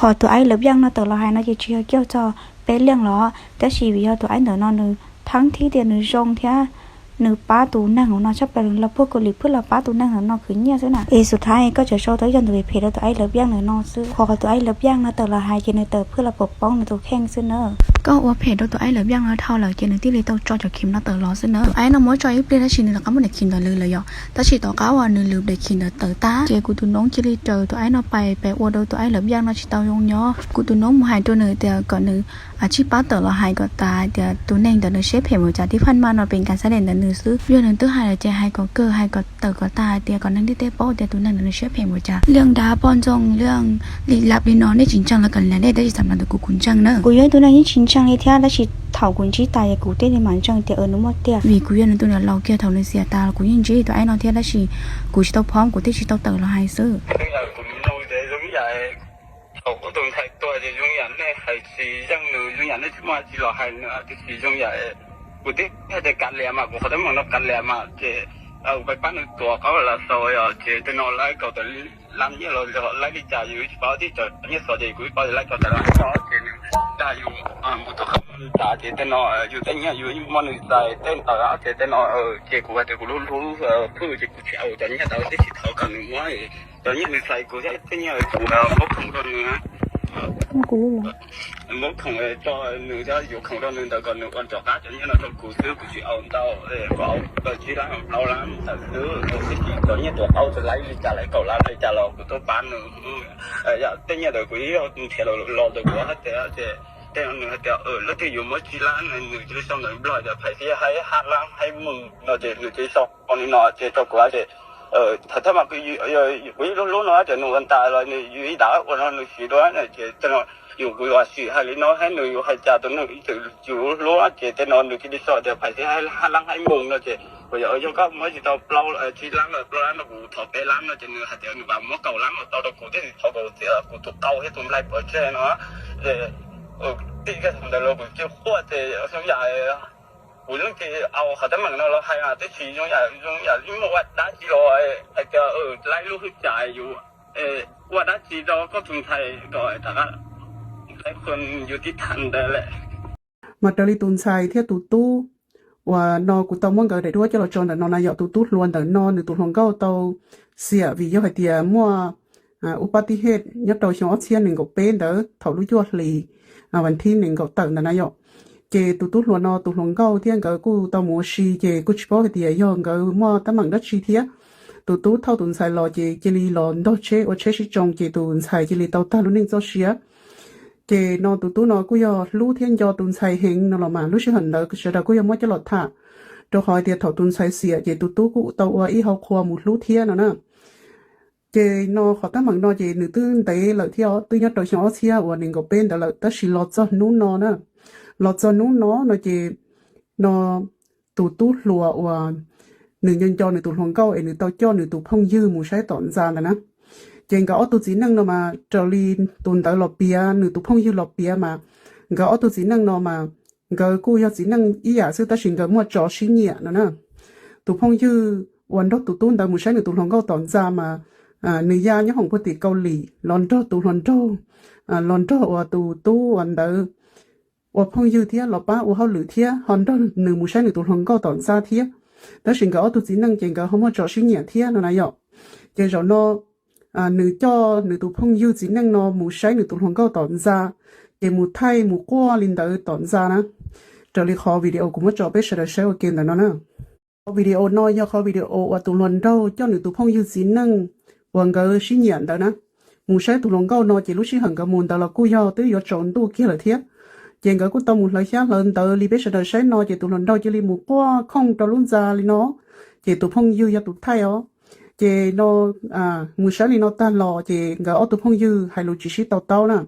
Qhov tus aib lawv pyaaj no tawm los hais no ces tsis yog cuag txog peb leej los, tab sis vim yog tus aib ntawm no nws thaab thib tias nws zoo thiab nws pab tus neeg no tshaj plaws, los puag Kaus Lim phwj los pab tus neeg ntawm no khwv nyiaj xwb na. Es xub thawj koj tseem sau tau ib co ntawv phem rau tus aib lawv pyaaj ntawm no xwb. Qhov tus aib lawv pyaaj no tawm los hais ces nws tawm phwj los pov poob nws tus kheej xwb na. Koj ua phem rau tus aib lawv pyaaj no dhau lawm ces nws thiaj li tau tso cov khim no tawm los xwb na. Tus aib no muab tso ib pliag tab sis nws rov qab muab daim khim ntawd lwv lawm yom, tab sis tom qab uas nws lwv daim khim ntawd tawm tag ces kuv tus noob cia li raws tus aib no pais, pais ua rau tus aib lawv pyaaj no tsis tau zoo nyob. Kuv tus noob mus hais rau nws tias kom nws tsij pab tawm los hais kom tas hais tias tus neeg ntawd nws siab phem mus cas, tib phaj maj no pes kas xab des ntawd nws xwb. Yog nws twb hais lawm ces hais kom kawg, hais kom tawm kom tas hais tias kom neeg ntiaj teb paub tias tus neeg ntawd nws siab phem mus cas. Leej dab poj ntxoog leej lim lab li no nej tsis ntseeg los kav liam nej, tab sis xam no ntawm kuv kuv ntseeg na. Kuv yog ib tug neeg yeej tsis ntseeg li thiab, tab sis thaum kuv ntsib tas ces kuv thiaj li mam ntseeg tias nws muaj tiag, vim kuv yog nws tus niam laus kiag, thaum nws xiam tas kuv yeej ntsib tus aib no thiab, tab sis kuv tsis tau phob kuv thiaj tsis tau tawm los hais xwb. Kuv mloog ces zoo ib yam thaum kuv tus ntxhais tuag ces zoo yam nej hais tsis yeej nws, zoo yam nej tsis muaj tsis los hais nws, tiam sis zoo yam kuv twb hais tias kav liam mas, kuv qhov teeb meem no kav liam mas ces kuv pab nws tuav qab los xaus os, ces tej no lawv kaum tawm lab nyiaj los laib li cas yus tsis paub, tib cov nyiaj xov ces kuv tsis paub, lawv kaum tawm lab nyiaj ces nws dag yus mus tuav qab tas ces tej no yus tej nyiaj yus muab nws txais tej ntawd ces tej no ces kuv hais tias kuv lub hlub phwj ces kuv tsis au cov nyiaj ntawd, tib si thov kom nws muab cov nyiaj nws txais kuv thiab tej nyiaj kuv muab khoom rau nws, muab khoom rau nws thiab yuav khoom rau nws ntawd kom nws ua rov qab cov nyiaj no rau kuv xwb, kuv tsis au ntau, kom au tau tsib lab plaub lab ntawd xwb, tib si cov nyiaj tuav qab tus laib li cas, laib kaum lab li cas los kuv tuaj pab nws. Tej nyiaj ntawd kuv ib zaug nrhiav los ntawm kuv hais tias, ces tej no nws hais tias leej twg yuav muab tsib lab no nws cia li sau ntawv nplog tias phais xib haib hab lab haib moos no ces nws cia li sau li no ces rau kuv ces thaum thawj mas kuv ib lub hlub no ces nws ua ntais los nws yus ib dav ua no nws siv dua ces tej no yus kuv yuav sim hais li no thiab nws yuav hais cas, tus neeg ib txwm yus hlub ces tej no nws cia li sau tias phais xib haib hab lab haib moos no ces kuv yog yog koj muab tsis tau plaub tsib lab los plaub lab no kuv thov peb lab no ces nws hais tias nws mam muab kaum lab no tau rau kuv thiab thov kaum txiav kuv tus qau thiab tus nplaig pov tseg no. Ces tij kaj ntawd los kuv cia quaj ces xyoo yam kuv yeej tsis au qhov teeb meem no los hais, tab sis zoo yam zoo yam yeej muaj ua dab tsi los hais tias laib lub hwj chim yus ua dab tsi rau koj tus ntxhais kom rov qab, yus tib tham ntawd lawm. Mas raws li tus ntxhais thiab tus tub uas no kuv tau muab nkawd daim duab coj los tso ntawm no na yom, tus tub hluas ntawm no nws tus hluas nkauj tau xiam vim yog hais tias muaj ua pab tib hej nyob rau xyoo ob txhiab nees nkaum peb ntawd thaum lub cuaj hlis vas thib nees nkaum tawm ntawd na yom. Ces tus tub hluas no tus hluas nkauj thiab nkawd kuj tau mus ua si ces kuj tsis paub hais tias yog nkawd muaj teeb meem dab tsi thiab. Tus tub thauj tus ntxhais los ces cia li los ntog tsheb ua tsheb sib tsoo ces tus ntxhais cia li tau tag lub neej txoj sia. Ces no tus tub no kuj yog hlub thiab nco tus ntxhais heev no los mas lub sij hawm ntawd sawv daws kuj yog muab coj los tham, rau qhov hais tias thaum tus ntxhais xiam ces tus tub kuj tau ua ib hauv qhua mus hlub thiab no na. Ces no qhov teeb meem no ces nws twb ntev lawm thiab os, twb nyob rau xyoo ob txhiab uas nees nkaum peb ntawd lawm, tab sis los txog hnub no na, los txog hnub no no ces no tus tub hluas uas nws nco nco nws tus hluas nkauj es nws tau coj nws tus phooj ywg mus saib tom ntxa ntawd na. Ces nkawd ob tug txiv neej no mas raws li tus ntawd los piav, nws tus phooj ywg los piav mas nkawd ob tug txiv neej no mas nkawd kuj yog txiv neej ib yam xwb tab sis nkawd muaj tso sib nyiam no na. Tus phooj ywg uas nrog tus tub ntawd mus saib nws tus hluas nkauj tom ntxa mas nws ya nyob hoom puag tim Kaus Lim los nrog tus hluas nraug, los nrog uas tus tub uas ntawd ua phooj ywg thiab los pab ua hauj lwm thiab ho nrog nws mus saib nws tus hluas nkauj tom ntxa thiab. Tab sis nkawd ob tug txiv neej ces nkawd ho muaj tso sib nyiam thiab no na yom. Ces zaum no nws coj nws tus phooj ywg txiv neej no mus saib nws tus hluas nkauj tom ntxa, ces mus thaij mus quaj li ntawd tom ntxa na. Raws li qhov video kuv muab tso peb sawv daws saib ua ke ntawm no na. Qhov video no yog qhov video uas tus hluas nraug coj nws tus phooj ywg txiv neej uas nkawd sib nyiam ntawd na, mus saib tus hluas nkauj no ces lub sij hawm nkawd mus ntawd los kuj yog twb yuav tsaus ntuj kiag lawm thiab. Ces nkawd kuj tau mus hlawv xyab hlawv ntawv li peb sawv daws saib no ces tus hluas nraug cia li mus quaj khooj rau lub ntxa li no, ces tus phooj ywg yog tus thaij os. Ces no mus saib li no tag los ces nkawd ob tug phooj ywg hais lus tsis sib tau taub na.